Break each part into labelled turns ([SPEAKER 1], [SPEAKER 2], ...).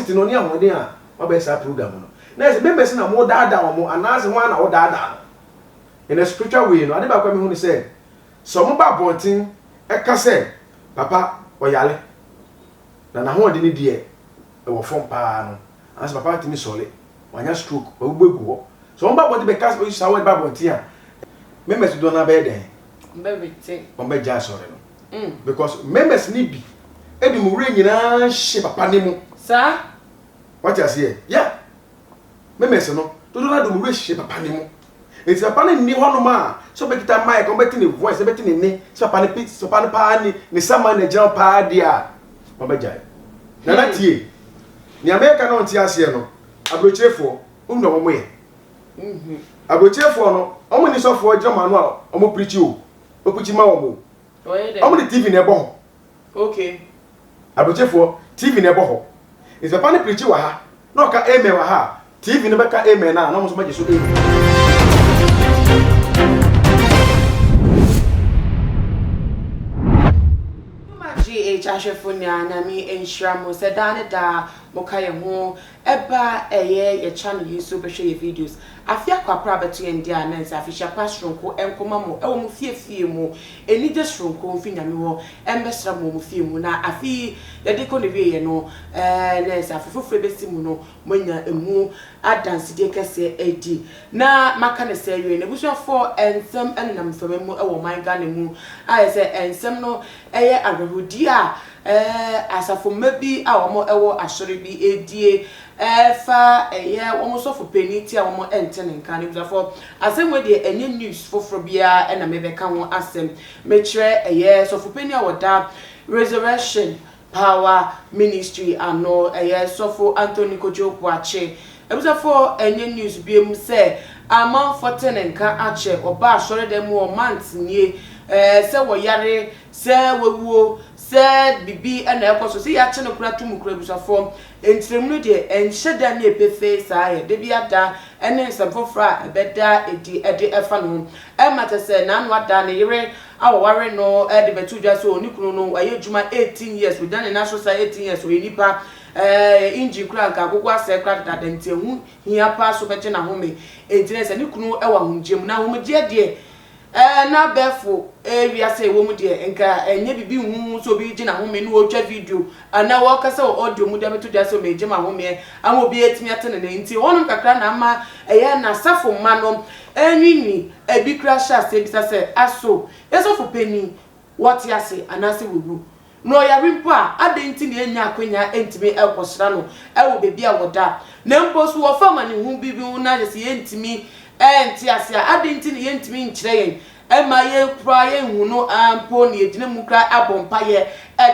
[SPEAKER 1] Ɔsete no ɔne ahoɔden a wabɛyɛ saa program no. Na ɛsɛ members na mo daadaa wɔn anaasɛ hwan na wodaadaa no? In a spiritual way no, ade baako a mehu ne sɛ, sɛ wɔn ba abɔnten ɛka sɛ papa ɔyare na n'ahoɔden no deɛ ɛwɔ fam paa no, anaasɛ papa ntumi sɔre, wanya stroke, wabubu agu hɔ. Sɛ wɔn ba abɔnten bɛka saa word ba abɔnten a, members dodoɔ no ara bɛyɛ dɛn?
[SPEAKER 2] Wɔn
[SPEAKER 1] bɛgyae asɔre no. Because members no bi de mo werɛ nyinaa hyɛ papa no mu.
[SPEAKER 2] Saa?
[SPEAKER 1] Wate aseɛ? Yeah. Members no, dodoɔ no ara de wɔn werɛ hyɛ papa no mu. Nti papa no nni hɔnom a, sɛ ɔbɛkita mic, wɔbɛte ne voice, wɔbɛte ne nne, sɛ papa no pi, papa no paa ne ne saman na ɛgyina hɔ paa deɛ a, wɔbɛgyae. Nana tie, nea meka na ɔnte aseɛ no, aburokyerefoɔ, wohu na wɔyɛ. Aburokyerefoɔ no, wɔn nni sɔfoɔ gyina wɔn ano a wɔn pirikyi o, wɔpirikyi ma wɔn o. Wɔn de TV na ɛbɔ hɔ.
[SPEAKER 2] Okay.
[SPEAKER 1] Aburokyerefoɔ, TV na ɛbɔ hɔ. Nti papa no pirikyi wɔ ha, na ɔka amen wɔ ha a, TV no bɛka amen a, na wɔn nso bɛgye so amen.
[SPEAKER 2] Moma GH ahwɛfo nyinaa Nyame nhyira mo sɛ daa ne daa moka yɛn ho ɛba ɛyɛ yɛ channel yi so bɛhwɛ yɛ videos. Afe akɔ akora abɛto yɛn deɛ a na ɛnsɛ afehyia pa soronko nkɔma mo ɛwɔ mo fie fie mu anigye soronko mfi Nyame hɔ ɛmbɛsra mo wɔ mo fie mu na afe yi yɛde kɔ n'awieɛ no ɛɛ na ɛnsɛ afe foforɔ ɛbɛsi mu no moanya ɛmu adansedie kɛseɛ adi. Na maka no sɛ awie no, abusuafoɔ, nsɛm nenam mframa mu wɔ ɔman Ghana mu a ayɛ sɛ nsɛm no yɛ awerɛhodie a asafo mma bi a wɔn wɔ asɔre bi redie fa ɛyɛ wɔn sɔfo panin ti a wɔn nte ne nka no. Abusuafoɔ, asɛm wei deɛ ɛnyɛ news foforɔ biara na mebɛka ho asɛm. Mekyerɛ ɛyɛ sɔfo panin a ɔda Resurrection Power Ministry ano, ɛyɛ Sɔfo Anthony Kojo Boakye. Abusuafoɔ ɛnyɛ news biom sɛ amanfoɔ te ne nka akyɛ ɔba asɔredan mu wɔ months nie ɛɛ sɛ wɔyare, sɛ wawuo, sɛ bibi na ɛkɔ so, sɛ yɛakye no koraa to mu koraa abusuafoɔ nkyerɛmu no deɛ ɛnhyɛ da nyɛ pefee saa yɛ da bi ada ɛne nsɛm foforɔ a ɛbɛda adi ɛde ɛfa ne ho ɛma kyɛ sɛ n'ano ada ne yere a wɔware no de bɛto dwa sɛ ɔne kunu no wayɛ adwuma 18 years, ɔgyina ne nan so saa 18 years, ɔyɛ nipa, ɛɛ engine koraa nka agogo asɛe koraa dedaada nti ɛho hia paa so bɛgye n'ahome, enti na sɛ ne kunu wɔ ahomegyeɛ mu, na ahomegyeɛ deɛ ɛɛ na abɛɛfo ɛɛ wiase a ɛwɔ mu deɛ nka ɛnyɛ biribi nhuhu sɛ obi regye n'ahome na ɔretwa video anaa ɔrekasa wɔ audio mu de abɛto dwa sɛ meregye m'ahomeɛ ama obi atumi ate ne nne, nti hɔnom kakra na ama ɛyɛ n'asafo mma no ɛrenwiinwii. Ebi koraa hyɛ aseɛ bisa sɛ, Aso yɛn sɔfo panin, wɔte ase anaasɛ wawu? Na ɔyare mpo a, adɛn nti na yɛnnya akwanya ntumi nkɔsra no wɔ baabi a ɔda? Na mpo so wɔfa amanehunu bi ho na sɛ yɛntumi nte ase a, adɛn nti na yɛntumi nkyerɛ yɛn mma yɛn koraa yɛnhu no ara mpo na yɛgyina mu koraa abɔ mpaeɛ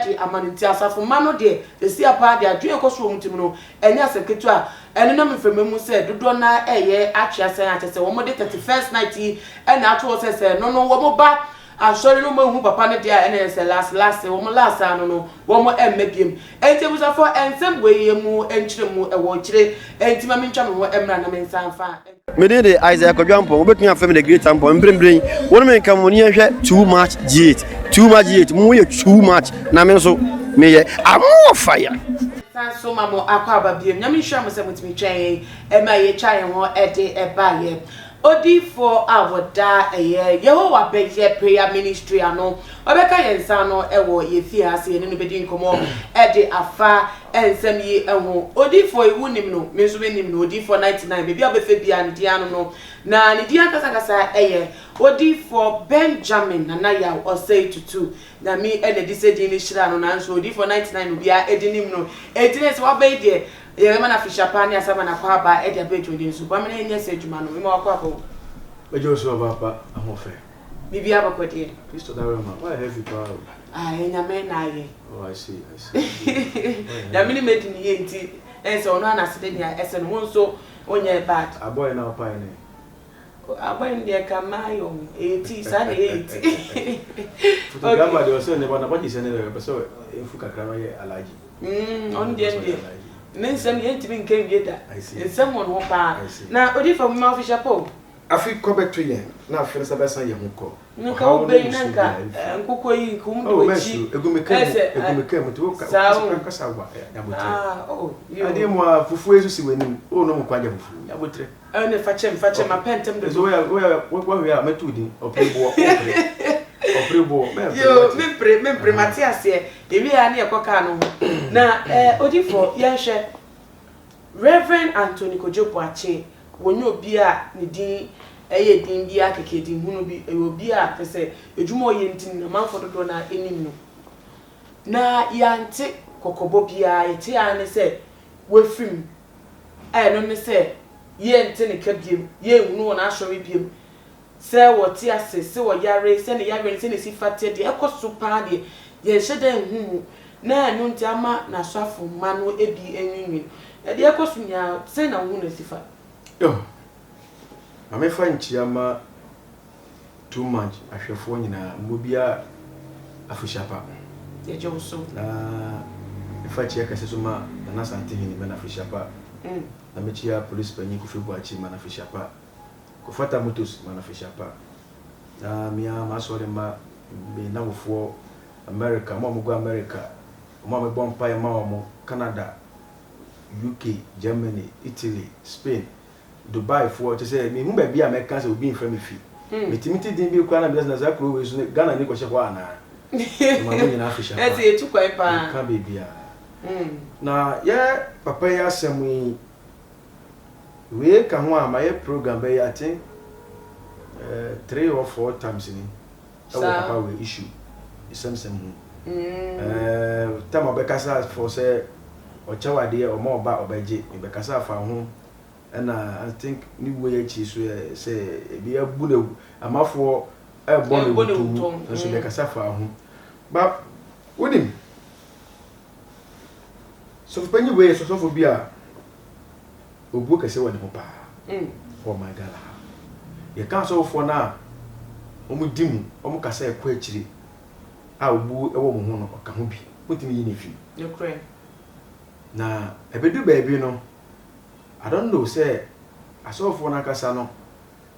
[SPEAKER 2] de ama no? Nti asafo mma no deɛ, seesei paa deɛ, adwene a ɛkɔ so wɔ wɔn tirim no, Ɛnyɛ asɛm ketewa a ɛnenam mframa mu sɛ dodoɔ no ara reyɛ atwe asan a kyerɛ sɛ wɔde 31st night yi na ato hɔ sɛ sɛ ɛno no wɔn ba asɔre no wɔn ahu papa no deɛ a ɛna yɛ sɛ last last wɔn last ano no wɔn mma biom. Enti abusuafoɔ nsɛm wei yɛ mu nkyerɛmu ɛwɔ akyire enti ma mentwa me ho mmra na mensan mfa.
[SPEAKER 3] Me din de Isaiah Kwadwo Ampong. Wobɛtumi afrɛ me The Great Ampong. Mprempren, wo ne me nka mo ni yɛnhwɛ Too Much G8. Too Much G8, mo yɛ too much na me nso meyɛ I'm more fire.
[SPEAKER 2] San so ma mo akwaaba biom. Nyame nhyira mo sɛ motumi twɛn yɛn ma yɛtwa yɛn ho de baeɛ. Odiyifoɔ a wɔda ɛyɛ Yehowa Bɛyɛ Prayer Ministry ano, ɔbɛka yɛn nsa ano wɔ yɛn fie ha sɛ yɛne no bɛdi nkɔmmɔ de afa nsɛm yi ho. Odiyifoɔ yi, wonim no, me nso menim no, Odiyifoɔ 99, baabi a wobɛfɛ biara ne din ano no, na ne din ankasa ankasa yɛ Odiyifoɔ Benjamin Nana Yaw Osei Tutu. Nyame na ɛde sɛ din no hyiraa no, nanso Odiyifoɔ 99 na obiara de nim no. Enti na sɛ waba yi deɛ, yɛbɛma no afehyia pa ne asama no akwaaba de aba adwumaden no so. Boa me na yɛnyɛ saa adwuma no. Mema w'akwaaba o.
[SPEAKER 1] Mɛgye wo so ɔbaa pa ahoɔfɛ.
[SPEAKER 2] Biribiara bɔkɔ deɛ.
[SPEAKER 1] Kristo dawurama, woayɛ heavy paa o.
[SPEAKER 2] Ah, ɛyɛ Nyame na ayɛ.
[SPEAKER 1] Oh, I see, I see.
[SPEAKER 2] Nyame ne madi ne yie nti, ɛyɛ sɛ ɔno ara na aseda nea ɛsɛ no, wo nso wonyɛ bad.
[SPEAKER 1] Abɔe na wopae ne.
[SPEAKER 2] Abɔe no deɛ ka mmaa yɛ o, ɛyɛ ti, saa na ɛyɛ ti.
[SPEAKER 1] Photographer deɛ ɔsɛ ne ba na bɔgye sɛ ne deɛ ɔpɛ sɛ ɛfu kakra na ɔyɛ alaji.
[SPEAKER 2] Ɔno deɛ no deɛ, ne nsɛm yɛntumi nka nwie da. Nsɛm wɔ ne ho paa. Na odiyifoɔ mema wo fihyɛ pa o.
[SPEAKER 1] Afe kɔ bɛto yɛn na afe no sa bɛsan yɛn ho kɔ.
[SPEAKER 2] Nka
[SPEAKER 1] Ɔhaw
[SPEAKER 2] wo
[SPEAKER 1] ne
[SPEAKER 2] bɛyi na
[SPEAKER 1] nsuo
[SPEAKER 2] nka
[SPEAKER 1] biara mfiri.
[SPEAKER 2] nkokɔ yi nka wɔn di
[SPEAKER 1] Oh,
[SPEAKER 2] w'akyi.
[SPEAKER 1] mɛnsuro. Egu me kaa mu,
[SPEAKER 2] Ɛsɛ
[SPEAKER 1] egu me kaa mu. Nti wo ka,
[SPEAKER 2] saa
[SPEAKER 1] kasa,
[SPEAKER 2] o.
[SPEAKER 1] kasa wa, nyabotrɛ.
[SPEAKER 2] Ah, oh, yo.
[SPEAKER 1] Adeɛ mu a fufuo yi nso si w'anim. Oh, no mu kwan gya fufuo. Nyabotrɛ.
[SPEAKER 2] Ɛne fakyɛm, fakyɛm,
[SPEAKER 1] Okay.
[SPEAKER 2] mapɛ ntɛm
[SPEAKER 1] Ɛso
[SPEAKER 2] dodo.
[SPEAKER 1] woyɛ, woyɛ, wohwɛ a mɛto wo din. Ɔpere boɔ, ɔpere. Ɔpere boɔ, mɛmpere
[SPEAKER 2] Yo,
[SPEAKER 1] wate.
[SPEAKER 2] mempere, mempere, mate aseɛ. Ewie a ne yɛkɔ kaa no ho. Na eh, odifoɔ, yɛnhwɛ. Rev. Anthony Kojo Boakye, wɔnyɛ obi a ne din yɛ din bi ara kɛkɛ, din hunu bi. Ɔyɛ obi a kyerɛ sɛ adwuma a ɔyɛ nti no, amanfoɔ dodoɔ no ara nim no. Na yɛante kɔkɔbɔ biara, yɛte ara ne sɛ wafiri mu, a ɛno ne sɛ yɛnte ne ka bio, yɛnhunu wɔ n'asɔre bio. Sɛ wɔte ase, sɛ wɔyare, sɛ ne yareɛ no sɛdeɛ ɛsi fa teɛ, deɛ ɛkɔ so pa ara deɛ, yɛnhyɛ da nhu mu, na ɛno nti ama n'asɔafo mma no bi anwiinwii. Na deɛ ɛkɔ so nyinaa, sɛn na wohu no si fa?
[SPEAKER 1] Yoh. Ma me fa nkyia ma Too Much ahwɛfoɔ nyinaa, mma obiara afirihyia pa.
[SPEAKER 2] Yɛgye wo so.
[SPEAKER 1] Na me fa kyia kɛse so ma Nana Asantehene, ma no afirihyia pa. Na me kyia Police Panyin Kofi Boakye, ma no afirihyia pa. Kofata Motors ma no afehyia pa. Na me ara m'asɔre mma, me nnamfofoɔ, America, wɔn a wɔgu America, wɔn a mebɔ mpaeɛ ma wɔn, Canada, UK, Germany, Italy, Spain, Dubai foɔ, kyerɛ sɛ menhu baabi a mɛka sɛ obi mfrɛ me fi. Metumi te din bi koraa na mebisa sɛ na saa kuro wei so no Ghana ni kɔhyɛ hɔ anaa? Mema mo nyinaa afehyia pa.
[SPEAKER 2] Ɛsɛ yɛtu kwan paa.
[SPEAKER 1] Meka baabiara. Na yɛ papa yi asɛm yi, Wei ka ho a mayɛ program bɛyɛ I think 3 or 4 times ni ɛwɔ papa wei issue nsɛmsɛm ho. Time a ɔbɛkasa for sɛ ɔkyɛw adeɛ ɔma ɔba ɔbɛgye mebɛkasa afa ho ɛna I think ne wuo yi akyi so yɛ sɛ ebi abu no amafoɔ ɛbɔ no wutowu nso bɛkasa fa ho ba wonim sɔfopanyin wei yɛ sɔfo bi a obuo kɛseɛ wɔ ne ho paa wɔ ɔman Ghana ha. Yɛka asɔfofoɔ no a wɔdi mu, wɔn kasa ɛkɔ akyire a obuo wɔ wɔn ho no, ɔka ho bi. Wontumi yi no mfiri mu.
[SPEAKER 2] Nokorɛ.
[SPEAKER 1] Na ɛbɛdu baabi no, I don't know sɛ asɔfofoɔ no ankasa no,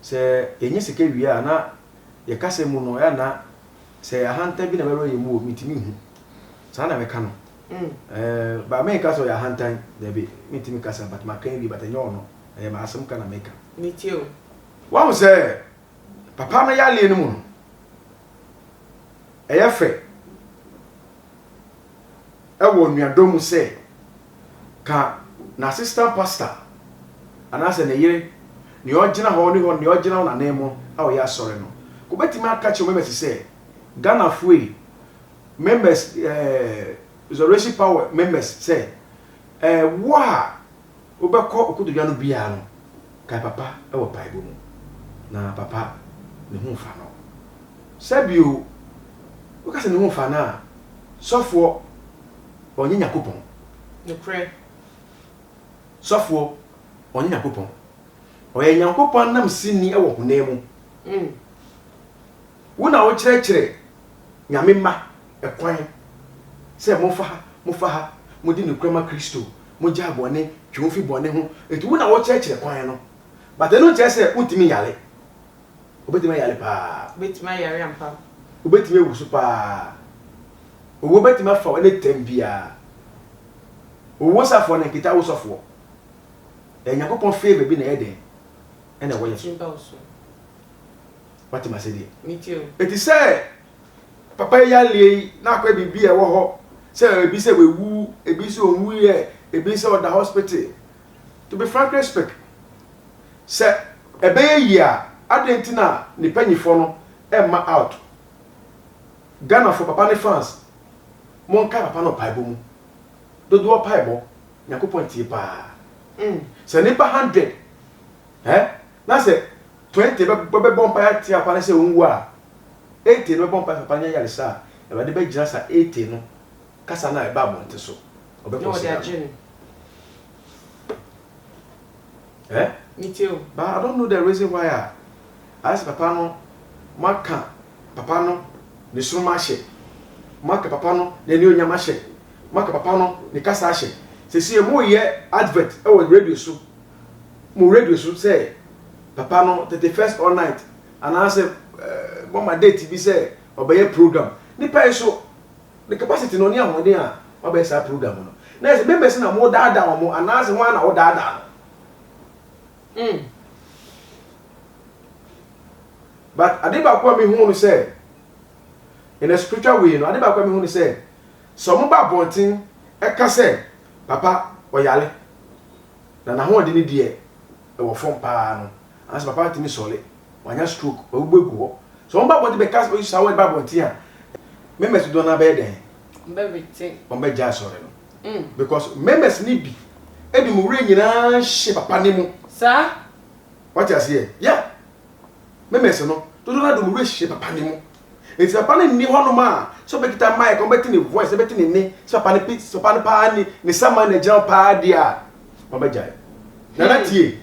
[SPEAKER 1] sɛ yɛnya sika wie a na yɛ kasa mu no, ɛyɛ a na sɛ ahantan bi na ɛbɛwura yɛn mu o, mentumi nhu. Saa na mɛka no. Eh, but menka sɛ ɔyɛ ahantan, dabi, mentumi nka saa, but maka awie, but ɛnyɛ ɔno, ɛyɛ m'asɛm ka na meka.
[SPEAKER 2] Metie o.
[SPEAKER 1] Wahu sɛ papa no yareɛ no mu no, ɛyɛ fɛ ɛwɔ nuadɔ mu sɛ ka n'assistant pastor anaasɛ ne yere, nea ɔgyina hɔ ne hɔ, nea ɔgyina hɔ n'anan mu a ɔyɛ asɔre no, kɔbɛtumi aka kyerɛ wɔn members sɛ, Ghanafoɔ yi, members eh, resurrection power members sɛ eh, wo a wobɛkɔ okotodwa no biara no, kae papa wɔ paebɔ mu, na papa ne ho mfa no. Sɛ bio, woka sɛ ne ho mfa no a, sɔfoɔ ɔnyɛ Nyakopɔn.
[SPEAKER 2] Nokorɛ.
[SPEAKER 1] Sɔfoɔ ɔnyɛ Nyakopɔn. Ɔyɛ Nyankopɔn anamsini wɔ honam mu. Wo na wokyerɛkyerɛ Nyame mma kwan sɛ momfa ha, momfa ha, modi nokorɛ ma Kristo, mogyaa bɔne, twe wo fi bɔne ho. Enti wo na wokyerɛkyerɛ kwan no. But ɛno nkyerɛ sɛ wontumi nyare. Wobɛtumi ayare paa.
[SPEAKER 2] Wobɛtumi ayare ampa.
[SPEAKER 1] Wobɛtumi awu so paa. Owuo bɛtumi afa wo any time biara. Owuo safoɔ no nkita wo sɔfoɔ. Ɛyɛ Nyankopɔn favour bi na ɛyɛ dɛn ɛna ɛwɔ yɛ so. Wate m'ase deɛ? Eti sɛ papa yi yareɛ yi na akɔyɛ biribi a ɛwɔ hɔ sɛ ebi sɛ wawu, ebi sɛ ɔnwuiɛ, ebi sɛ ɔda hospital. To be frankly speak, sɛ ɛbɛyɛ yie a, adɛn nti na ne panyinfoɔ no ɛmma out? Ghanafoɔ, papa ne fans, monkae papa no mpaebɔ mu. Dodoɔ paebɔ, Nyankopɔn tie paa. Sɛ nnipa 100 eh, na sɛ 20 bɛbɔ mpaeɛ atia papa no sɛ ɔnwu a, 80 no bɛbɔ mpaeɛ sɛ papa no nya ayaresa a, Awurade bɛgyina saa 80 no kasa no a ɛba abɔnte so, ɔbɛ consider no. Eh? But I don't know the reason why a ayɛ sɛ papa no moaka papa no ne soroma ahyɛ, moaka papa no n'anuonyam ahyɛ, moaka papa no ne kasa ahyɛ. Seesei moyɛ advert wɔ radio so, mo radio so sɛ. papa no 31st all night anaasɛ eh, wɔma date bi sɛ ɔbɛyɛ program. Nipa yi so ne capacity no ɔne ahoɔden a wabɛyɛ saa program no. Na yɛ sɛ members na mo daadaa wɔn anaasɛ wɔn na wɔdaadaa no. But ade baako a mehu no sɛ in a spiritual way no, ade baako a mehu no sɛ sɛ wɔn ba abɔnten ɛka sɛ papa ɔyare na n'ahoɔden no deɛ ɛwɔ fam paa no, anaasɛ papa ntumi sɔre, wanya stroke, wabubu agu hɔ. Sɛ wɔn ba abɔnten bɛka saa word ba abɔnten a, members dodoɔ no abɛyɛ dɛn?
[SPEAKER 2] Wɔbɛwete.
[SPEAKER 1] Wɔbɛgya asɔre no. Because members ni bi ɛde mu werɛ nyinaa hyɛ papa ne mu.
[SPEAKER 2] Saa?
[SPEAKER 1] Wate aseɛ? Yeah. Members no, dodoɔ no ade mu werɛ hyɛ papa ne mu. Nti papa no nni hɔnom a, sɛ ɔbɛkita mic, ɔbɛte ne voice, ɔbɛte ne nne, sɛ papa no pi, papa no paa ne ne saman na gyina hɔ paa deɛ a, wɔbɛgyae. Nana tie,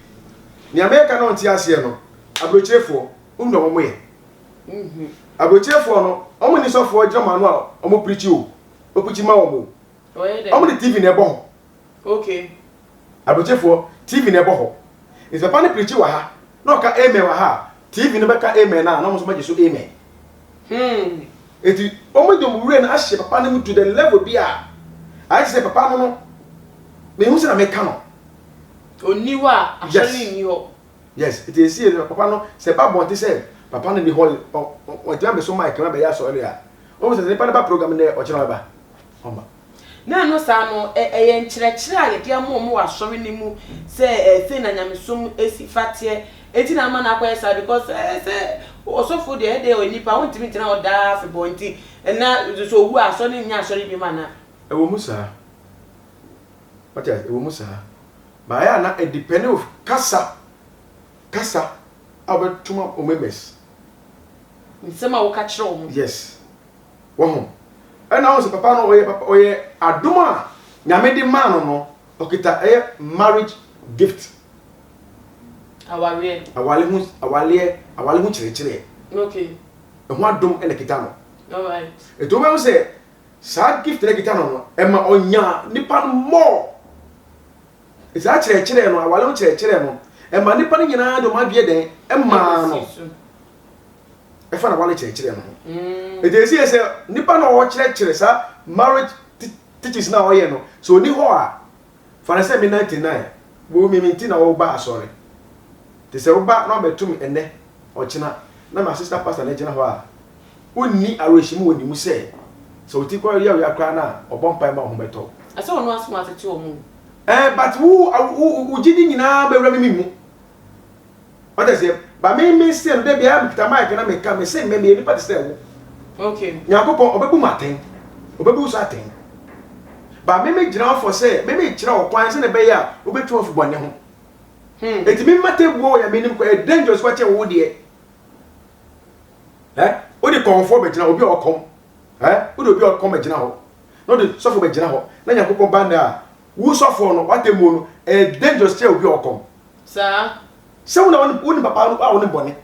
[SPEAKER 1] nea mɛka na ɔnte aseɛ no, aburokyerefoɔ, wohu na wɔn yɛ. Aburokyerefoɔ no, wɔn ni sɔfoɔ gyina wɔn ano a wɔn pirikyi o, wɔpirikyi ma wɔn o. Wɔn de TV na ɛbɔ hɔ.
[SPEAKER 2] Okay.
[SPEAKER 1] Aburokyerefoɔ, TV na ɛbɔ hɔ. Nti papa no pirikyi wɔ ha, na ɔka amen wɔ ha a, TV no bɛka amen a, na wɔn nso bɛgye so amen. Eti wɔn de wɔn wura no ahyɛ papa no mu to the level bi a, ayɛ te sɛ papa no no, mehu sɛ na meka no.
[SPEAKER 2] Onni hɔ a, asɔre no nni hɔ.
[SPEAKER 1] Yes, eti esi yɛ papa no, sɛ ba bɔnte sɛ papa no ni hɔ, ɔgyina me so mic ma bɛyɛ asɔre a, wɔn sɛ nipa no ba program no ɔkyerɛ ɔba, ɔma.
[SPEAKER 2] Na ɛno saa no, ɛyɛ nkyerɛkyerɛ a yɛde ama wɔn wɔ asɔre no mu sɛ sei na nyamesom si fa teɛ. Enti na ama no akɔyɛ saa because sɛ ɔsɔfo deɛ ɛdeɛ ɔyɛ nipa wontumi ntena hɔ daa afebɔɔ nti na sɛ owu a asɔre no nyɛ asɔre biom anaa?
[SPEAKER 1] Ɛwɔ mu saa. Wate ase? Ɛwɔ mu saa. But ɛyɛ a na ɛdepɛne of kasa, kasa a wobɛto ma wo members.
[SPEAKER 2] Nsɛm a woka kyerɛ wɔn.
[SPEAKER 1] Yes. Wahu? Ɛna wohu sɛ papa no ɔyɛ papa, ɔyɛ adom a Nyame de maa no no, ɔkita ɛyɛ marriage gift.
[SPEAKER 2] Awareɛ.
[SPEAKER 1] Awale ho, awaleɛ, awale ho kyerɛkyerɛ.
[SPEAKER 2] Okay.
[SPEAKER 1] Ɛho adom ɛna ɛkita no.
[SPEAKER 2] Alright.
[SPEAKER 1] Nti wobɛhu sɛ saa gift na ɛkita no no, ɛma ɔnya nipa no more. Nti saa kyerɛkyerɛ no, awale ho kyerɛkyerɛ no, ɛma nipa no nyinaa de wɔn adwene dɛn ɛmaa no. Ɛfa na wale kyerɛkyerɛ no ho. Nti ɛsi yɛ sɛ nipa na ɔkyerɛkyerɛ saa marriage teachings na ɔyɛ no, sɛ ɔni hɔ a, fa no sɛ me 99, wo me me nti na woba asɔre. Nti sɛ woba na wabɛto me ɛnɛ, ɔkyena, na my sister pastor na gyina hɔ a, wonni awerɛhyɛmu wɔ ne mu sɛ, sɛ wo ti kɔ yɛ ɔya koraa no a, ɔbɔ mpae ma wo ho bɛtɔ wo.
[SPEAKER 2] Ɛsɛ ɔno asom atete wɔn o.
[SPEAKER 1] Eh, but wo, wo, wo gyidi nyinaa bɛwura me me mu. Wate aseɛ? Ba me me se no, da biara mekita mic na meka, me se mɛ meyɛ nipa te sɛ wo.
[SPEAKER 2] Okay.
[SPEAKER 1] Nyankopɔn ɔbɛbu me atɛn, ɔbɛbu wo so atɛn. Ba me me gyina hɔ for sɛ, me me kyerɛ wo kwan sɛdeɛ ɛbɛyɛ a wobɛtwe wo afi bɔne ho. Enti me mma tɛbuo wɔ Nyame anim kɔ, ɛyɛ dangerous kɔ kyɛn wo deɛ. Eh? Wode kɔmfoɔ bɛgyina hɔ, obi a ɔkɔm. Eh? Wode obi a ɔkɔm bɛgyina hɔ. Na wode sɔfo bɛgyina hɔ. Na Nyankopɔn ba nnɛ a, wo sɔfoɔ no, w'atɛmmuo no, ɛyɛ dangerous kyɛn obi a ɔkɔm.
[SPEAKER 2] Saa.
[SPEAKER 1] Sɛ wo na wonim papa no a wonim bɔne.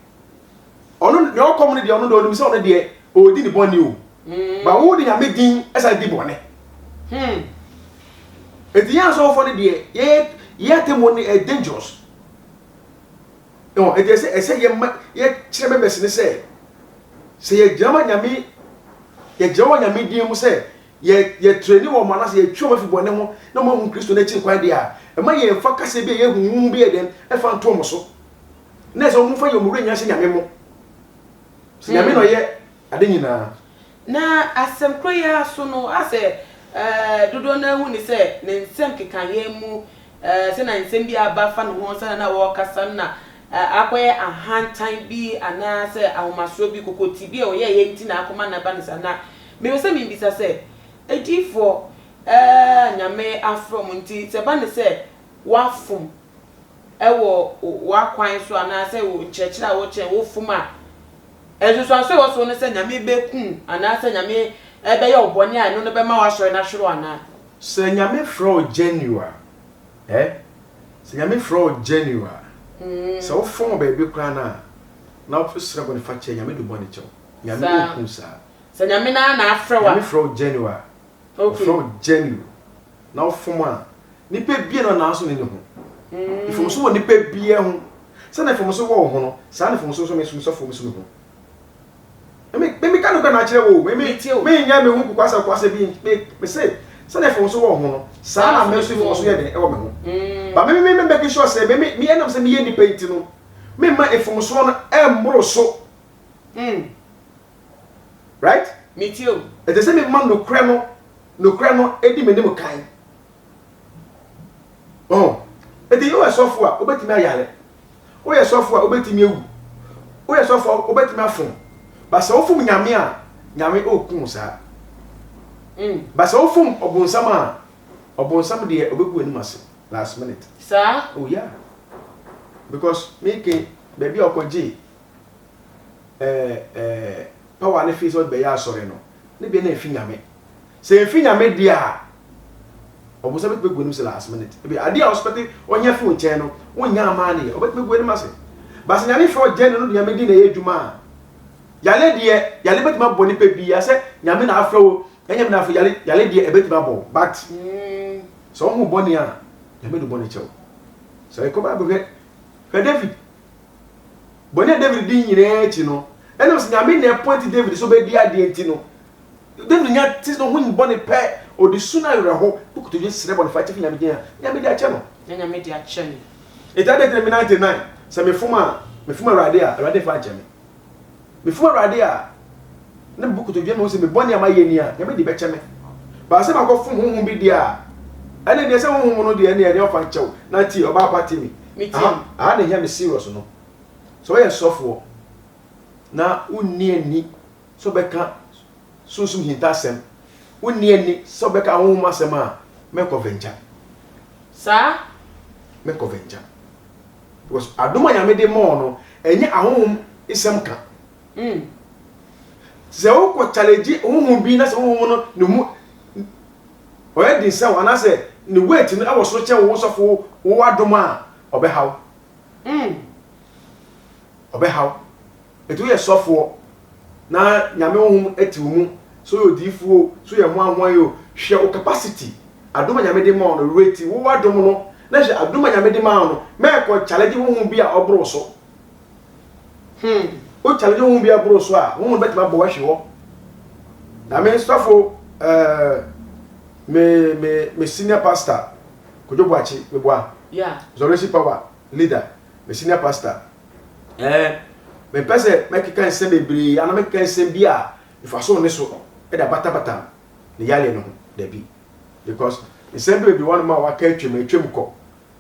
[SPEAKER 1] Ɔno nea ɔkɔm no deɛ ɔno deɛ ɔnim sɛ ɔno deɛ ɔredi ne bɔne o. Ba wo de Nyame din ɛsan di bɔne. Enti yɛn asɔfoɔ no deɛ yɛ yɛ atemmuo no ɛyɛ dangerous. Ɛwɔ enti ɛsɛ ɛsɛ yɛ ma yɛkyerɛ members no sɛ sɛ yɛgyina ma Nyame yɛgyina wɔ Nyame din mu sɛ yɛ yɛ training wɔn anaasɛ yɛtwe wɔn afi bɔne ho na wɔn ahu Kristo n'akyiri kwan deɛ a, ɛma yɛn fa kasa bi a ɛyɛ huhuhu bi yɛ dɛn ɛfa nto wɔn so. Na ɛsɛ wɔn fa yɛ wɔn werɛ nyinaa hyɛ Nyame mo. Sɛ Nyame na ɔyɛ ade nyinaa.
[SPEAKER 2] Na asɛm koro yi ara so no, asɛ eh, dodoɔ no ara hu ne sɛ ne nsɛm kekaeɛ mu, eh, sɛ na nsɛm bi aba fa ne ho sɛdeɛ na wɔrekasa no na eh, akɔyɛ ahantan bi anaasɛ ahomasoɔ bi, kokoti bi a ɔyɛeɛ nti na akɔma no aba no saa. Na mepɛ sɛ mebisa sɛ, adiyifoɔ eh, a Nyame afrɛ wɔn nti, sɛ ɛba no sɛ woafom wɔ w'akwan so anaasɛ wo nkyerɛkyerɛ a wokyerɛ wofom a, nsusuanso a ɛwɔ so ne sɛ Nyame bɛku wo anaasɛ Nyame bɛyɛ wo bɔne a ɛno no bɛma w'asɔre no ahwere wo anaa?
[SPEAKER 1] Sɛ Nyame frɛ wo genuine a, eh, sɛ Nyame frɛ wo genuine a, sɛ wo fɔn wɔ baabi koraa no a, na wo srɛ bɔne fakyɛ, Nyame de wo bɔne kyɛ wo. Nyame
[SPEAKER 2] Saa.
[SPEAKER 1] nku wo saa.
[SPEAKER 2] Sɛ Nyame no ara na afrɛ wo a.
[SPEAKER 1] Nyame frɛ wo genuine a,
[SPEAKER 2] Okay.
[SPEAKER 1] ɔfrɛ wo genuine na wo fom a, nipa bia na nanso ne ne ho. Mfomso wɔ nipa bia ho. Sɛnea mfomso wɔ wo ho no, saa na mfomso nso me nso me sɔfoɔ me nso me ho. Me me meka nokorɛ na akyerɛ wo o. Me me
[SPEAKER 2] Metie o.
[SPEAKER 1] menyɛ me ho kokoasɛ kokoasɛ bi me me se sɛnea mfomso wɔ wo ho no, saa
[SPEAKER 2] Saa
[SPEAKER 1] na
[SPEAKER 2] nso
[SPEAKER 1] me
[SPEAKER 2] na
[SPEAKER 1] nso
[SPEAKER 2] ebi wɔ
[SPEAKER 1] mfomso
[SPEAKER 2] wo
[SPEAKER 1] yɛ
[SPEAKER 2] ho.
[SPEAKER 1] dɛn ɛwɔ me ho. But me me me make sure sɛ me me me ɛnam sɛ meyɛ nipa nti no, memma mfomsoɔ no ɛmmoro so. Right?
[SPEAKER 2] Metie o.
[SPEAKER 1] Ɛsɛ sɛ mema nokorɛ no nokorɛ no di m'anim kan. Ɔho. Enti woyɛ sɔfo a, wobɛtumi ayare. Woyɛ sɔfo a, wobɛtumi awu. Woyɛ sɔfo a, wobɛtumi afom. Ba sɛ wofom Nyame a, Nyame ɔku wo saa. Ba sɛ wofom ɔbonsam a, ɔbonsam deɛ ɔbɛgu w'anim ase last minute.
[SPEAKER 2] Saa?
[SPEAKER 1] Oh yeah. Because me ke baabi a ɔkɔgye eh, eh, power no fii sɛ ɔde bɛyɛ asɔre no, ne deɛ na ɛmfi Nyame. Sɛ ɛmfi Nyame deɛ a, ɔbonsam bɛtumi agu anim sɛ last minute. Ebi adeɛ a ɔspɛte ɔnya fi wo nkyɛn no, wonnya amaa no yɛ, ɔbɛtumi agu anim ase. Ba sɛ Nyame frɛ ɔgyɛne no de Nyame din na ɛyɛ adwuma a, yale deɛ, yale bɛtumi abɔ nipa bi sɛ Nyame na afrɛ wo, ɛnyɛ Nyame na afrɛ, yale, yale deɛ ɛbɛtumi abɔ wo. But, sɛ wohu bɔne a, Nyame de bɔne kyɛ wo. Sɛ ɛkɔ Bible hwɛ, hwɛ David, Bɔne a David dii nyinaa akyi no, ɛnam sɛ Nyame na ɛpɔnte David sɛ ɔbɛdi adeɛ nti no, David nya te sɛ ɔho bɔne pɛ, ɔde su no awerɛho, bu kotodwe srɛ bɔnefakyɛ fi Nyame gyɛn a, Nyame de akyɛ no.
[SPEAKER 2] Na Nyame de akyɛ no.
[SPEAKER 1] Enti adɛn nti na me 99, sɛ mefom a, mefom Awurade a, Awurade mfa nkyɛ me? Mefom Awurade a, na mebu kotodwe na mehu sɛ me bɔne a mayɛ ni a, Nyame de bɛkyɛ me. But sɛ makɔfom honhom bi deɛ a, ɛne deɛ sɛ honhom no deɛ ɛne ɛne ɔfa nkyɛ wo. Na tie, ɔbaa pa tie me. Aha, aha na ɛhia me serious no. Sɛ woyɛ sɔfoɔ na wonni ani sɛ wobɛka sunsum hintasɛm, wonni ani sɛ wobɛka honhom asɛm a, mɛnkɔ venture.
[SPEAKER 2] Saa?
[SPEAKER 1] Mɛnkɔ venture. Because adom a Nyame de mɔɔ no, ɛnyɛ ahonhom nsɛm ka. Sɛ wokɔ challenge honhom bi na sɛ honhom no ne mu ɔyɛ den sɛ wo anaasɛ ne weight no ɛwɔ soro kyɛn wo sɔfo wo adom a, ɔbɛha wo. Ɔbɛha wo. Enti woyɛ sɔfoɔ na Nyame honhom te wo mu, sɛ woyɛ odiyifoɔ o, sɛ woyɛ hwan hwan o, hwɛ wo capacity, adom a Nyame de ma wo no, rate wo adom no, na hwɛ adom a Nyame de maa wo no, mɛkɔ challenge honhom bi a ɔboro wo so.
[SPEAKER 2] Hmm.
[SPEAKER 1] Wo challenge honhom bi a ɛboro wo so a, honhom no bɛtumi abɔ wo ahwe hɔ. Na me sɔfo, eh, me, me, me senior pastor, Kojo Boakye, meboa,
[SPEAKER 2] Yeah.
[SPEAKER 1] Resurrection Power leader, me senior pastor, Ɛɛ, mempɛ sɛ mɛkeka nsɛm bebree anaa mɛkeka nsɛm bi a mfaso nni so de abatabata ne yareɛ no ho. Dabi. Because nsɛm bi bebree wɔ hɔnom a waka atwam, atwam kɔ.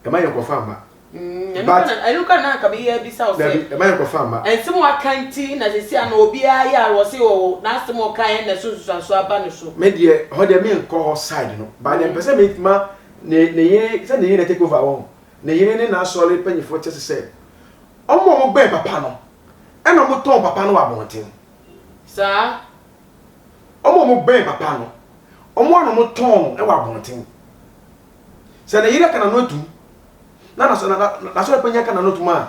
[SPEAKER 1] Ɛma yɛn nkɔfa mma.
[SPEAKER 2] Mm,
[SPEAKER 1] But,
[SPEAKER 2] ɛno kora na anka meyɛ abisa wo sɛ.
[SPEAKER 1] Dabi, ɛma yɛn nkɔfa mma.
[SPEAKER 2] Nsɛm a waka nti na sɛsi ano obiara yɛ a wɔse ɔwɔ n'asɛm a ɔkaeɛ na ɛso nsusuansoɔ aba ne so.
[SPEAKER 1] Me deɛ, ɛhɔ deɛ menkɔ hɔ side no. But deɛ mepɛ sɛ mema ne ne yere, sɛ ne yere na take over wɔn. Ne yere ne n'asɔre mpanyimfoɔ kyɛ sɛ wɔn a wɔbɛn papa no na wɔtɔn papa no wɔ abɔnten.
[SPEAKER 2] Saa.
[SPEAKER 1] Wɔn a wɔbɛn papa no, wɔn a na wɔtɔn no wɔ abɔnten. Sɛ ne yere aka n'ano atum, na n'asɔre panyin aka n'ano atum a,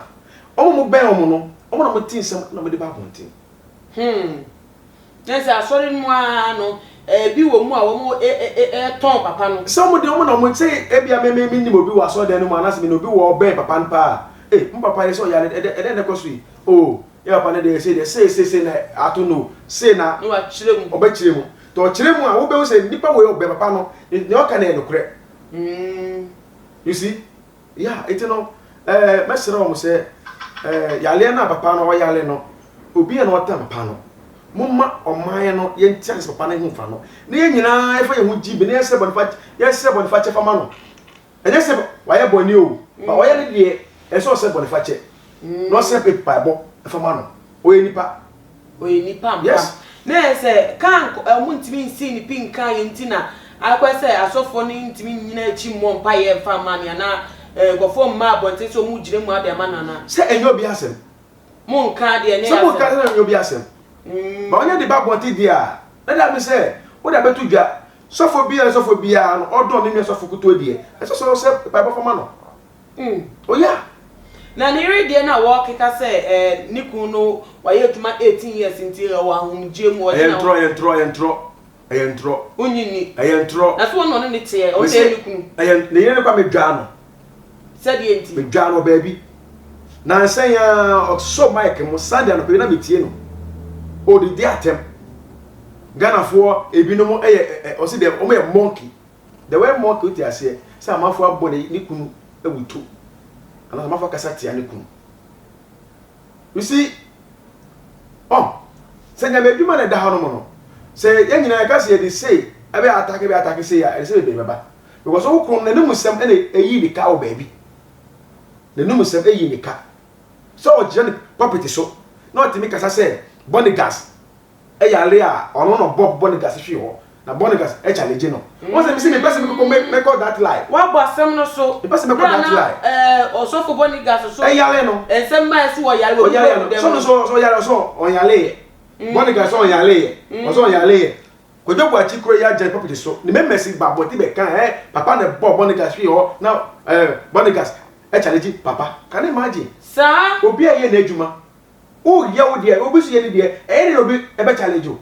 [SPEAKER 1] wɔn a wɔbɛn wɔn no, wɔn na wɔte nsɛm na wɔde ba abɔnten.
[SPEAKER 2] Hmm. Na sɛ asɔre no mu ara no, ebi wɔ mu a wɔtɔn papa no.
[SPEAKER 1] Sɛ wɔn de wɔn na wɔn sɛ ebia me me menim obi wɔ asɔredan no mu anaasɛ menim obi wɔ ɔbɛn papa no paa ee mo papa yɛ sɛ ɔyare ɛdɛ ɛdɛn na ɛkɔ so yi oo yɛ papa no deɛ sei deɛ sei sei sei na ato no sei na
[SPEAKER 2] Na wakyerɛ mu.
[SPEAKER 1] ɔbɛkyerɛ mu nti ɔkyerɛ mu a wobɛhu sɛ nipa wei ɔbɛn papa no nea ɔka no yɛ nokorɛ. You see? Yeah, enti no, eh, mɛsrɛ wɔn sɛ, eh, yareɛ no a papa no ɔyare no, obi a na ɔtan papa no, momma ɔman no yɛnte ase sɛ papa no ho mfa no, na yɛn nyinaa yɛfa yɛn ho gye bi na yɛsrɛ bɔnefa yɛsrɛ bɔnefakyɛ fa ma no. Ɛnyɛ sɛ wayɛ bɔne o, ba ɔyɛ ne deɛ, ɛsɛ sɛ ɔsrɛ bɔnefakyɛ na ɔsrɛ mpaebɔ fa ma no. Ɔyɛ nipa.
[SPEAKER 2] Ɔyɛ nipa ampa.
[SPEAKER 1] Yes.
[SPEAKER 2] Na ɛyɛ sɛ kaa nk ɔmo ntumi nsii ne pi nkaa yɛ nti na akɔyɛ sɛ asɔfoɔ no ntumi nnyina akyi mmɔ mpaeɛ mfa mma no anaa eh, nkurɔfoɔ mma abɔnten sɛ ɔmo gyina mu ade ama no anaa.
[SPEAKER 1] Sɛ ɛnyɛ obi asɛm.
[SPEAKER 2] Mo nka deɛ ɛnyɛ
[SPEAKER 1] Sɛ mo nka
[SPEAKER 2] asɛm.
[SPEAKER 1] sɛ ɛnyɛ obi asɛm. Ba ɔnyɛ de ba abɔnten deɛ a, na da bi sɛ wode abɛto dwa. Sɔfo biara sɔfo biara no ɔdɔ ne nua sɔfo kutuo deɛ, ɛsɛ sɛ ɔsɛ mpaebɔ fa ma no.
[SPEAKER 2] Mm.
[SPEAKER 1] Oh yeah.
[SPEAKER 2] Na ne yere deɛ na wɔkeka sɛ eh, ne kunu no wayɛ adwuma 18 years nti ɔwɔ ahomegyeɛ mu ɔgye
[SPEAKER 1] Ɛyɛ
[SPEAKER 2] na
[SPEAKER 1] ntorɔ, ɛyɛ ntorɔ, ɛyɛ ntorɔ, ɛyɛ ntorɔ.
[SPEAKER 2] Wonnye nni.
[SPEAKER 1] Ɛyɛ ntorɔ.
[SPEAKER 2] Na so wɔn na ɔne ne teɛ, ɔno na
[SPEAKER 1] Mese,
[SPEAKER 2] ɛyɛ ne kunu.
[SPEAKER 1] ɛyɛ ne yere no koraa medwaa no.
[SPEAKER 2] Sɛdeɛ nti?
[SPEAKER 1] Medwaa no wɔ baabi. Nansa yi ara ɔsɔ mic mu Sunday anɔpa bi na metie no. Ɔdidi atɛm. Ghanafoɔ ebinom yɛ ɛ ɔsi dɛ wɔn yɛ monkey. The word monkey wote aseɛ sɛ amanfoɔ abɔ ne ne kunu awuto anaasɛ amanfoɔ akasa tia ne kunu. You see, oh, sɛ nyame adwuma na ɛda hɔ nom no, sɛ yɛn nyinaa yɛka sɛ yɛde sei ɛbɛ atake bɛ atake sei a, ɛde sɛ bebree bɛba. Because wo kunu no n'anim nsɛm ɛna ɛyi ne ka wɔ baabi. N'anom nsɛm eyi ne ka. Sɛ ɔgyina ne pulpit so na ɔtumi kasa sɛ Bonigas yare a, ɔno na ɔbɔ Bonigas hwee hɔ, na Bonigas challenge no. Wohu sɛ mese mepɛ sɛ mekɔ mɛkɔ that line.
[SPEAKER 2] Woabɔ asɛm no so.
[SPEAKER 1] Mepɛ sɛ mɛkɔ that line.
[SPEAKER 2] Berɛ a na ɔsɔfo Bonigas so.
[SPEAKER 1] Ɛyare no.
[SPEAKER 2] Nsɛm baeɛ so ɔyare wɔ
[SPEAKER 1] Ɔyare no. Sɛ ɔno nso ɔyare ɔsɛ ɔnyareeɛ. Bonigas sɛ ɔnyareeɛ. Ɔsɛ ɔnyareeɛ. Kwadwo Boakye kura yi agya pulpit so ne members ba abɔnten bɛka eh papa na ɛbɔɔ Bonigas hwee hɔ na eh Bonigas challenge papa can you imagine?
[SPEAKER 2] Saa.
[SPEAKER 1] Obi a ɛyɛ n'adwuma wo yɛ wo deɛ obi nso yɛ ne deɛ ɛyɛ dɛn na obi ɛbɛ challenge wo?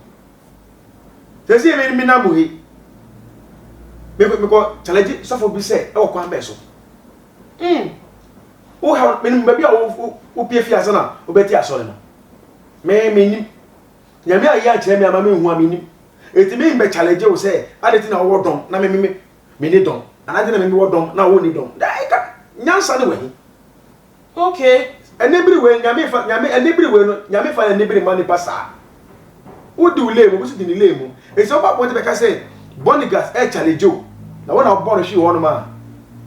[SPEAKER 1] Sɛsɛ me me nam he mekɔ mekɔ challenge sɔfo bi sɛ ɛwɔ kwan bɛn so?
[SPEAKER 2] Mm.
[SPEAKER 1] Wo ha menim baabi a wo wo pie fi ansa na wobɛte asɔre no me menim. Nyame ayi ankyerɛ me ama menhu a mennim. Enti me mbɛ challenge wo sɛ adɛn nti na wowɔ dɔm na me me menni dɔm anaa adɛn nti na me mewɔ dɔm na wo nni dɔm. Daa ɛka nyansa ne wahi.
[SPEAKER 2] Okay.
[SPEAKER 1] Anibere wei Nyame fa Nyame anibere wei no Nyame fa anibere ma nipa saa. Wo di wo lane mu obi nso di ne lane mu. Enti sɛ woba abɔnten bɛka sɛ Bonigas ɛ challenge wo na wo na wobɔ no hwee hɔ nom a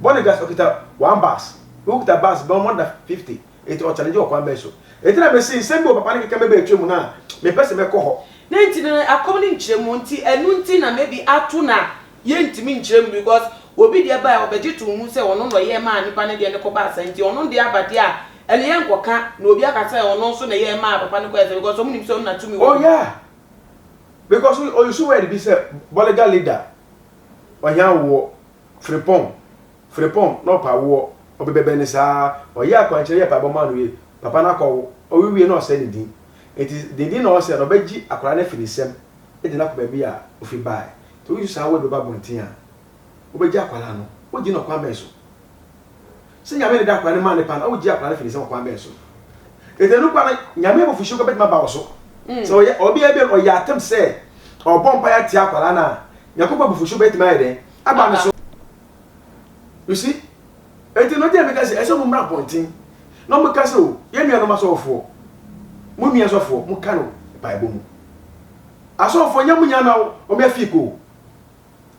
[SPEAKER 1] Bonigas okita one bus wo kita bus bɛn more than 50. Enti ɔ challenge wɔ kwan bɛn so? Enti na mese nsɛm bi wɔ papa no keka mɛba atwa mu no a mempɛ sɛ mɛkɔ hɔ.
[SPEAKER 2] Ne nti no akɔm no nkyerɛ mu nti ɛno nti na maybe ato na yɛntumi nkyerɛ mu because obi deɛ baɛ ɔbɛgye too mu sɛ ɔno na ɔyɛɛ maa nipa no deɛ no kɔbaa saa nti ɔno deɛ aba deɛ a ɛno yɛnkɔka na obi aka sɛ ɔno nso na ɛyɛɛ maa papa no kɔɛ sɛ because ɔmo nim sɛ ɔno na tumi wɔ
[SPEAKER 1] Oh yeah because ɔ use word bi sɛ bɔlega leader ɔhia woɔ frepɔn Frimpong na ɔpɛ awoɔ, ɔbebɛbɛn no saa, ɔyɛɛ akwankyerɛ yɛɛ mpaebɔ maa no wie, papa no akɔwo, ɔwo wie na ɔsɛe ne din, nti ne din na ɔsɛe no ɔbɛgye akwadaa no afi ne nsam de no akɔ baabi a ofi baeɛ, nti woyi saa word bɛba abɔnten a, wobɛgye akwadaa no, wogye no ɔkwan bɛn so? Sɛ Nyame na ɛde akwadaa no maa nipa no, wogye akwadaa no fi ne nsam ɔkwan bɛn so? Nti ɛno koraa no, Nyame abufuhyew koraa bɛtumi aba wo so, sɛ ɔyɛ, ɔbea bi ɔyɛ atem sɛ ɔbɔ mpaeɛ atia akwadaa no a, Nyankopɔn abufuhyew bɛtumi ayɛ dɛn? Aba ne so. You see? Enti no deɛ meka sɛ ɛsɛ mo mmra abɔnten na mo ka sɛ o yɛn nuanom asɔfoɔ mo nua sɔfoɔ mo ka no mpaebɔ mu. Asɔfoɔ nyɛ mo nya na wɔn yɛ fake o.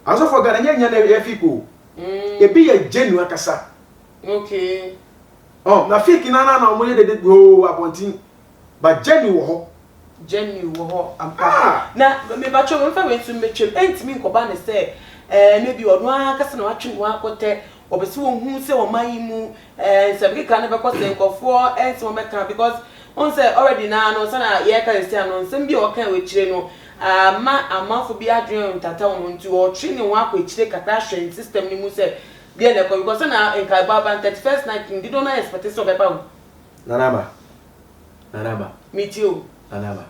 [SPEAKER 1] Asɔfoɔ Ghana nyɛ nya na yɛ fake o. Ebi yɛ genuine ankasa.
[SPEAKER 2] Okay.
[SPEAKER 1] Oh, na fake na na na wɔn yɛ dede hoo abɔnten but genuine wɔ hɔ.
[SPEAKER 2] Genuine wɔ hɔ ampa. Na mepakyɛw memfa wei nso mmetwam, ɛntumi nkɔba no sɛ ɛɛ maybe ɔno ara ankasa na watwe ne ho akɔtɛ, ɔpɛ sɛ ɔhu sɛ ɔman yi mu ɛɛ nsɛm keka no bɛkɔ sɛ nkurɔfoɔ nsɛm ɔbɛka because wohu sɛ already naa no sɛnea yɛreka sɛsi ano nsɛm bi a ɔka wɔ akyire no ama amanfo bi adwene ntata wɔn nti ɔtwe ne ho akɔ akyire kakra ahwɛ system no mu sɛ deɛ na ɛkɔ because sɛnea nkaebɔ aba no 31st night no dodoɔ no ara expect sɛ ɔbɛba o.
[SPEAKER 1] Nana Ama, Nana Aba.
[SPEAKER 2] Metie o.
[SPEAKER 1] Nana Aba,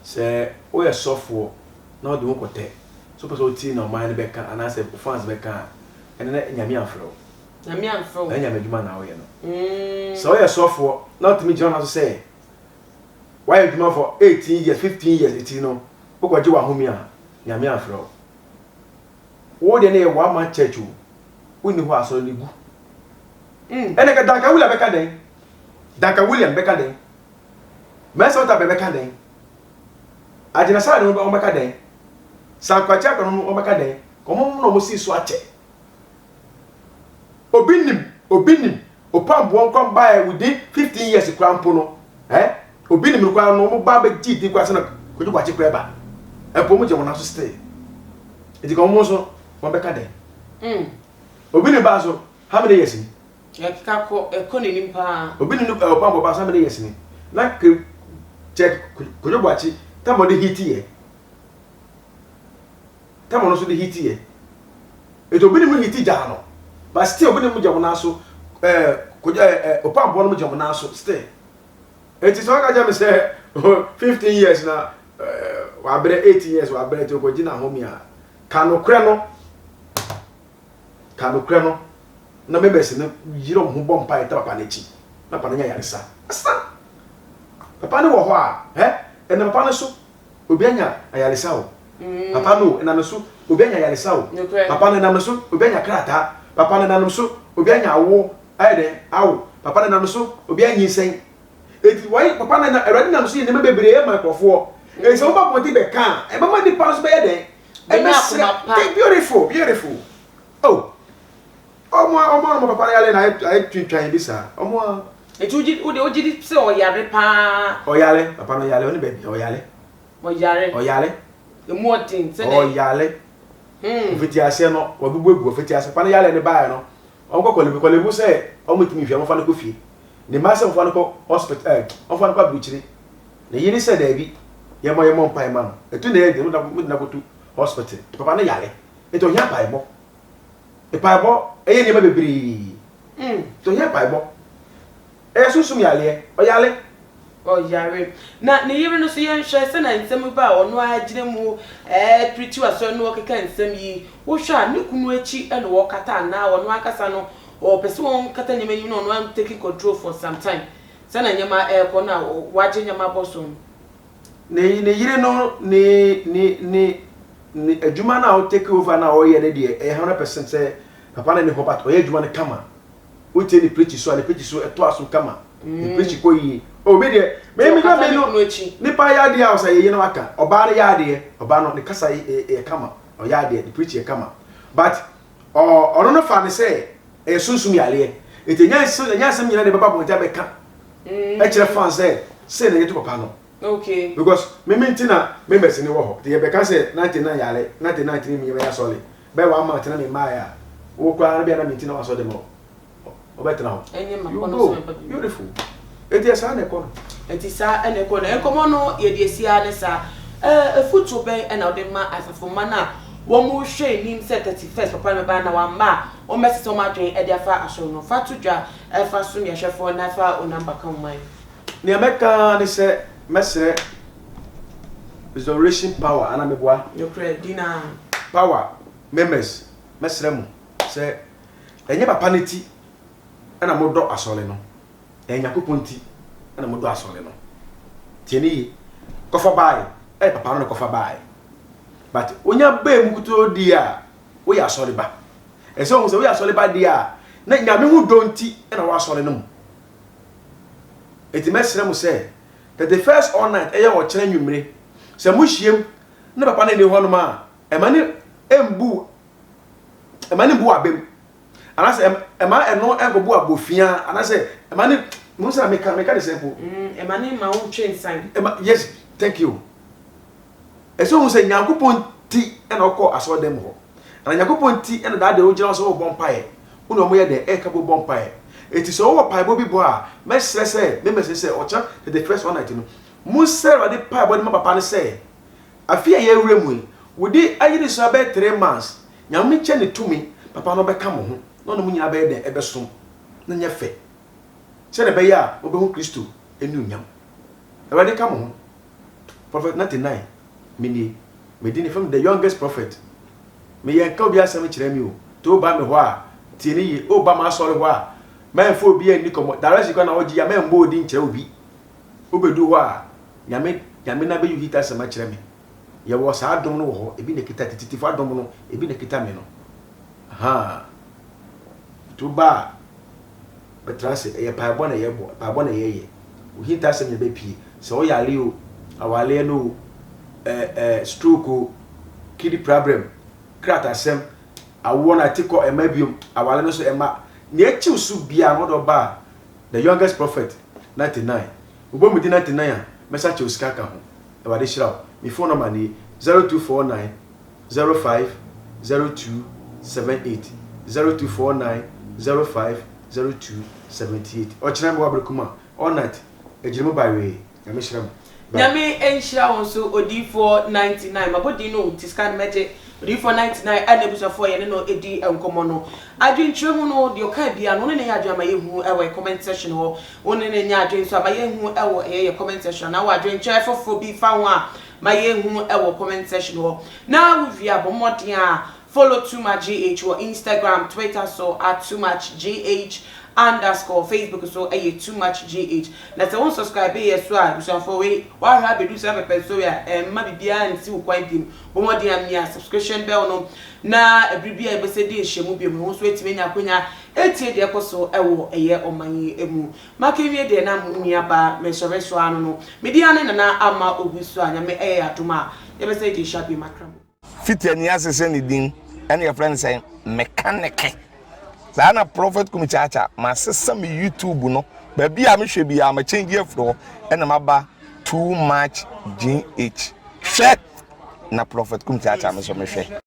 [SPEAKER 1] sɛ woyɛ sɔfoɔ na wode wo ho kɔtɛ sɛ wopɛ sɛ wotie nea ɔman no bɛka anaasɛ wo fans bɛka a, ɛno na Nyame amfrɛ wo.
[SPEAKER 2] Nyame amfrɛ wo.
[SPEAKER 1] Ɛnyɛ Nyame adwuma na woyɛ no. Sɛ woyɛ sɔfoɔ na wotumi gyina wo nan so sɛ woayɛ adwuma for 18 years, 15 years akyi no wokɔgye w'ahome a, Nyame amfrɛ wo. Wo deɛ no yɛ one man church o, wonni hɔ a asɔre no gu. Ɛnna nka Duncan William bɛka dɛn? Duncan William bɛka dɛn? Mensah Otabil bɛka dɛn? Agyina Sade no wɔn bɛka dɛn? Sankwakye Akwa no wɔn bɛka dɛn? Wɔn na wɔn sii so akyɛ. Obi nim, obi nim. Opamboɔ nkwa baeɛ within 15 years koraa mpo no, eh? Obi nim no koraa no, wɔn ba bɛgye din koraa sɛ na Kwadwo Boakye koraa ba. Mpo wɔn gye wɔn aso still. Nti ka wɔn nso wɔn bɛka dɛn?
[SPEAKER 2] Mm.
[SPEAKER 1] Obi nim baa so, how many years ni?
[SPEAKER 2] Ɛkeka kɔ, ɛkɔ n'anim paa.
[SPEAKER 1] Obi ne no ɛ ɔbammɔ ba san bɛyɛ yɛ sini. Na ke kyɛ Kojo Boakye tam ɔde hiti yɛ. Tam ɔno nso de hiti yɛ. Eti obi ne mu hiti gyaa no. But still obi ne mu gya wɔn nan so ɛɛ Kojo ɛɛ ɛ ɔpammɔ no mu gya wɔn nan so still. Eti sɛ ɔka kyerɛ me sɛ 15 years na ɛɛ wabrɛ 18 years wabrɛ nti ɔkɔgye n'ahome a ka nokorɛ no. Ka nokorɛ no na members no yere wɔn ho bɔ mpaeɛ ta papa no akyi. Na papa no nya ayaresa. Asa! Papa no wɔ hɔ a, ɛ, ɛnam papa no so, obi anya ayaresa o. Papa no o, ɛnam ne so, obi anya ayaresa o. Papa no ɛnam ne so, obi anya krataa. Papa no ɛnam ne so, obi anya awo, ayɛ dɛn, awo. Papa no ɛnam ne so, obi anyinsɛn. Enti wɔyɛ, papa no ɛnam, Awurade nam so yɛ nneɛma bebree ma nkurɔfoɔ. Enti sɛ woba abɔnten bɛka a, ɛbɛma nnipa nso bɛyɛ dɛn?
[SPEAKER 2] Bɛnya akoma pa.
[SPEAKER 1] Beautiful, beautiful. Oh, Ɔmo a ɔmo a ɔmo papa no yare na ayɛ ayɛ twintwan bi saa. Ɔmo a.
[SPEAKER 2] Nti wogye wo deɛ wogye di sɛ ɔyare paa?
[SPEAKER 1] Ɔyare, papa no yare, ɔne baabi a ɔyare.
[SPEAKER 2] Ɔyare.
[SPEAKER 1] Ɔyare.
[SPEAKER 2] Emu ɔden sɛ dɛ.
[SPEAKER 1] Ɔyare. Hmm. Ofiti aseɛ no wabubu egu ofiti aseɛ papa no yare no baeɛ no ɔmo kɔ kɔlebu kɔlebu sɛ ɔmo ntumi nhwɛ ɔmo fa no kɔ fie. Ne mma sɛ ɔmo fa no kɔ hospital ɛɛ ɔmo fa no kɔ aburukyire. Ne yere sɛ daabi yɛmɔ yɛmɔ mpae ma no. Etu na ɛyɛ den mo de no akɔtu hospital. Papa no yare nti ohia mpaebɔ. Mpaebɔ yɛ nneɛma bebree. Nti ohia mpaebɔ. Ɛyɛ sunsum yareɛ. Ɔyare.
[SPEAKER 2] Ɔyare. Na ne yere no nso yɛnhwɛ sɛnea nsɛm yi ba a ɔno ara gyina mu pirikyiw asɔre no ɔkeka nsɛm yi. Wohwɛ a ne kunu akyi na ɔkata anaa ɔno ankasa no ɔpɛ sɛ ɔnkata nneɛma anim na ɔno ara take control for some time sɛnea nneɛma ɛrekɔ no a wagye nneɛma abɔ so no.
[SPEAKER 1] Ne ne yere no ne ne ne ne adwuma no a o take over no a ɔyɛ no deɛ ɛyɛ 100% sɛ papa no ni hɔ but ɔyɛ adwuma no kama. Wotie ne preach so a ne preach so ɛtɔ asom kama. Ne preach kɔ yie. Oh me deɛ me me me no nipa yɛ adeɛ a ɔsɛ yɛyɛ no aka ɔbaa no yɛ adeɛ ɔbaa no ne kasa yɛ kama ɔyɛ adeɛ ne preach yɛ kama but ɔno no fa ne sɛ ɛyɛ sunsum yareɛ nti ɛnyɛ asɛm nyina na ɛbɛba abɔnten abɛka ɛkyerɛ fan sɛ sei na yɛto papa no.
[SPEAKER 2] Okay.
[SPEAKER 1] Because me me nti na members ni wɔ hɔ. Nti yɛbɛka sɛ 99 yare, 99 tumi mi yɛbɛyɛ asɔre. Bɛyɛ one month na me mmaeɛ a, wo koraa no bia na me nti na wasɔ dem ɔbɛtena hɔ.
[SPEAKER 2] Ɛnyɛ ma
[SPEAKER 1] You
[SPEAKER 2] kɔ no
[SPEAKER 1] go.
[SPEAKER 2] so mɛba bi.
[SPEAKER 1] Beautiful. Enti ɛsaa na ɛkɔ no.
[SPEAKER 2] Enti saa na ɛkɔ no. Nkɔmmɔ no yɛde asi ara ne saa. Ɛɛ afutuo bɛn na wode ma asafo mma no a wɔrehwɛ anim sɛ 31st papa no bɛba na wamma a wɔbɛsesa wɔn adwene de afa asɔre no? Fa to dwa, fa som yɛn ahwɛfoɔ na fa wo number ka ho ma yɛn.
[SPEAKER 1] Nea mɛka ara ne sɛ mɛsrɛ Resurrection Power anaa meboa?
[SPEAKER 2] Nokorɛ, di no ara.
[SPEAKER 1] Power members, mɛsrɛ mo sɛ ɛnyɛ papa no ti na modɔ asɔre no, ɛyɛ Nyankopɔn nti na modɔ asɔre no. Tie no yie. Kɔfa baae, ɛyɛ papa no na kɔfa baae. But wonya baa mu kutoo deɛ a, woyɛ asɔre ba. Ɛsɛ wohu sɛ woyɛ asɔre ba deɛ a, na Nyame ho dɔ nti na wɔ asɔre no mu. Enti mɛsrɛ mo sɛ, 31st all night, ɛyɛ ɔkyena anwummere, sɛ mohyiam na papa no nni hɔnom a, ɛma no mbu, ɛma no mbu w'abam, anaasɛ ɛma ɛno nkɔbu abofia, anaasɛ ɛma no, mo sɛ meka, meka ne sɛ mpo.
[SPEAKER 2] Ɛma no mma wontwe nsan.
[SPEAKER 1] Ɛma, yes, thank you. Ɛsɛ ohun sɛ Nyankopɔn nti na ɔkɔɔ asɔredan mu hɔ. Na Nyankopɔn nti na daa deɛ wogyina hɔ sɛ wɔrebɔ mpaeɛ. Wo ne wɔn yɛ dɛn? Ɛreka bom bɔ mpaeɛ. Enti sɛ wowɔ paebɔ bi bɔ a, mɛsrɛ sɛ, me mɛsrɛ sɛ, ɔkyena 31st all night no, monsrɛ Awurade paebɔ de ma papa no sɛ, afe a yɛrewura mu yi, wode ayi ne so abɛyɛ 3 months, Nyame nkyɛ ne tumi, papa no bɛka mo ho, na ɔne mo nyinaa bɛyɛ dɛn? Ɛbɛsom, na nyɛ fɛ, sɛdeɛ ɛbɛyɛ a mobɛhu Kristo anuonyam. Awurade nka mo ho. Prophet 99, me nie. Me din yɛfrɛ me the youngest prophet. Me yɛ nka obi asɛm nkyerɛ me o. Nti wo ba me hɔ a, tie ne yie. Wo ba m'asɔre hɔ a, mɛnfa obi anni kɔmɔ. Direction kora na wogye a, mɛnbɔ odin nkyerɛ obi. Wo bɛdu hɔ a, Nyame, Nyame na bɛyi hita asɛm akyerɛ me. Yɛwɔ saa adom no wɔ hɔ, ebi na ɛkita, tititifo adom no, ebi na ɛkita me no. Ahaa. Nti wo ba a, Bɛtra ase, ɛyɛ mpaebɔ na yɛbɔ, mpaebɔ na yɛyɛ. Wo hintasɛm na ɛbɛpue. Sɛ wo yare o, awaleɛ no o, eh, eh, stroke o, kidney problem, kratasɛm, awoɔ no ate kɔ ɛmma biom, awale no nso ɛmma. Nea ɛkyew so biara no wode ɔba a, the youngest prophet, 99. Wobɔ me din 99 a, mɛsa kyɛ wo sika aka ho. Awurade hyira wo. Me phone number nie, 0249 05 02 78, 0249 05 02 78. Ɔkyena mewɔ Ablekuma all night, agyina mu bawee. Nyame hyira mo. Bye.
[SPEAKER 2] Nyame nhyira wo nso odiyifoɔ 99 mabɔ din no o nti sika no mɛgye odiyifoɔ 99 a n'abusuafoɔ a yɛne no di nkɔmmɔ no adwenkyerɛ mu no deɛ ɔkaa biara no wo ne no nyɛ adwene ama yɛhu wɔ yɛ comment section hɔ wo ne no nyɛ adwene nso ama yɛhu wɔ ɛyɛ yɛ comment section anaa wɔ adwenkyerɛ foforɔ bi fa ho a ma yɛhu wɔ comment section hɔ na wo wie a bɔ mmɔden a. Follow Too Much GH wɔ Instagram, Twitter so at Too Much GH underscore, Facebook so ɛyɛ Too Much GH. Na sɛ wo nsubscribe yɛ so a, abusuafoɔ wei wahwɛ abɛdu saa pɛpɛnso wei a, ɛmma biribiara nsi wo kwan biom. Bɔ mmɔden a mia subscription bell no na ɛbere bi a yɛbɛsɛ di nhyiamu biom no, wo nso atumi anya akwanya atie deɛ ɛkɔ so ɛwɔ ɛyɛ ɔman yi mu. Makenwie deɛ na mo nua ba mesɔre so ano no, me din ane Nana Ama Owusu a Nyame ɛyɛ adom a yɛbɛsɛ di nhyia biom akra mu.
[SPEAKER 4] Fiti ani ase sɛ ne din ɛna yɛfrɛ no sɛ mekaneke. Saa na Prophet Kumi Kyaakyaa masesa me YouTube no baabi a mehwɛ biara ma change afiri hɔ ɛna maba too much GH. Hwɛ na Prophet Kumi Kyaakyaa me nso mehwɛ.